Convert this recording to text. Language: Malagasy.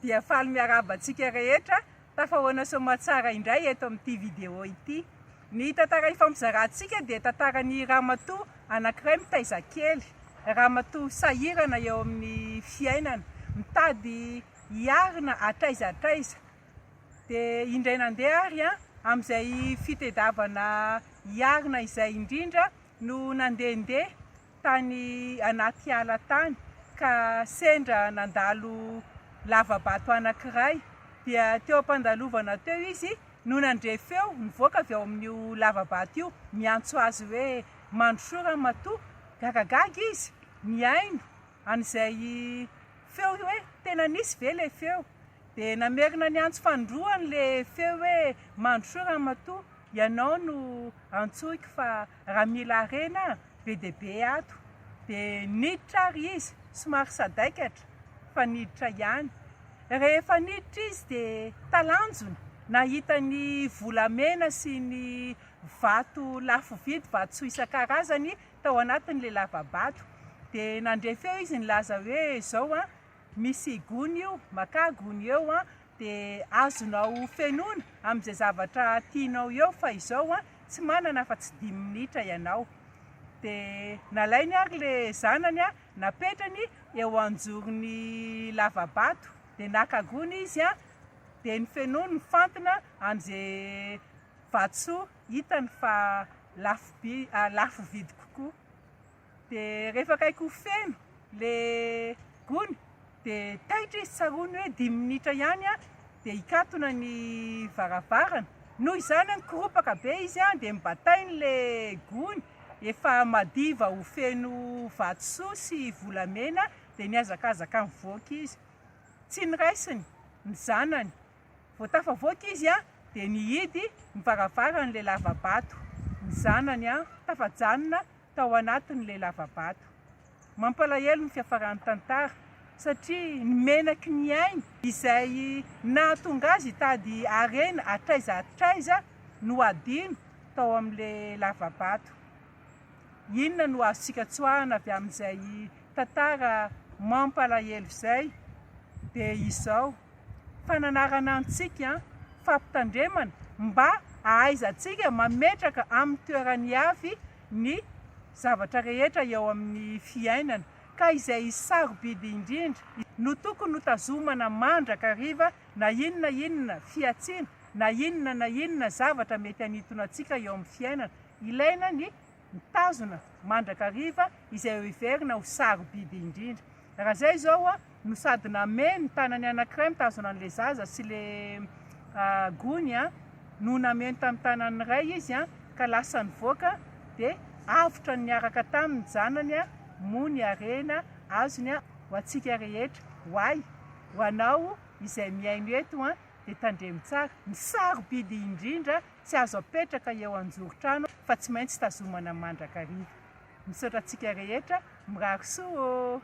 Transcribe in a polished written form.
Dia faly miarahaba antsika rehetra tafahoana soamatsara indray eto amin'ity vidéo ity. Ny tantara ifampizarantsika dia tantaran'ny ramatoa anankiray mitaiza kely, ramatoa sahirana eo amin'ny fiainana, mitady hiarina hatraiza hatraiza. Dia indray nandeha ary amin'izay fitedavana hiarina izay indrindra no nandehandeha tany anaty ala tany ka sendra nandalo lava-bato anankiray dia teo am-pandalovana teo izy no nandre feo nivoaka avy ao amin'io lava-bato io miantso azy hoe mandrosoa ramatoa, gagagaga izy nihaino an'izay feo hoe tena nisy ve ilay feo dia namerina niantso fanindroany ilay feo hoe mandrosoa ramatoa ianao no antsoiko fa Raha mila harena be dia be ato. Dia niditra ary izy, somary sadaikatra fa niditra ihany. Rehefa niditra izy dia talanjona nahita ny volamena sy ny vato lafo vidy, vatosoa isan-karazany tao anatin'ilay lava-bato. Dia nandre feo izy nilaza hoe izao an, misy gony io, makà gony eo an, dia azonao fenoina amin'izay zavatra tianao eo fa izao an, tsy manana afa-tsy dimy minitra ianao. Dia nalainy ary ilay zanany an, napetrany eo anjoron'ny lava-bato, dia naka gony izy an, dia nofenoiny ny fantina amin'izay vatosoa hitany fa lafo bi- lafo vidy kokoa. Dia rehefa akaiky ho feno le gony dia taitra izy tsaroany hoe dimy minitra ihany dia hikatona ny varavarana. Noho izany nikoropaka be izy dia nibatainy le gony efa madiva ho feno vatosoa sy volamena dia nihazakazaka nivoaka izy. Tsy noraisiny ny zanany. Vao tafavoaka izy dia nihidy ny varavaran'ilay lava-bato. Ny zanany tafajanona tao anatin'ilay lava-bato. Mampalahelo ny fiafaran'ny tantara satria ny menaky ny ainy izay nahatonga azy hitady harena hatraiza hatraiza no hadino tao amin'ilay lava-bato. Inona no azontsika tsoahana avy amin'izay tantara mampalahelo izay? Dia izao. fananarana antsika, fampitandremana mba hahaizantsika mametraka amin'ny toerany avy ny zavatra rehetra eo amin'ny fiainana, ka izay sarobidy indrindra no tokony hotazomana mandrakariva na inona inona fihatsiana, na inona na inona zavatra mety hanintona antsika eo amin'ny fiainana. Ilaina ny mitazona mandrakariva izay heverina ho sarobidy indrindra. Raha izay izao no sady nameno ny tanany anankiray mitazona an'ilay zaza sy ilay gony no nameno tamin'ny tanan'ny iray izy ka lasa nivoaka dia avotra niaraka taminy ny zanany moa ny harena azony ho antsika rehetra, ho ahy, ho anao izay mihaino eto dia tandremo tsara, ny sarobidy indrindra tsy azo apetraka eo anjoron-trano fa tsy maintsy tazomana mandrakariva. Misaotra antsika rehetra, mirary soa ô!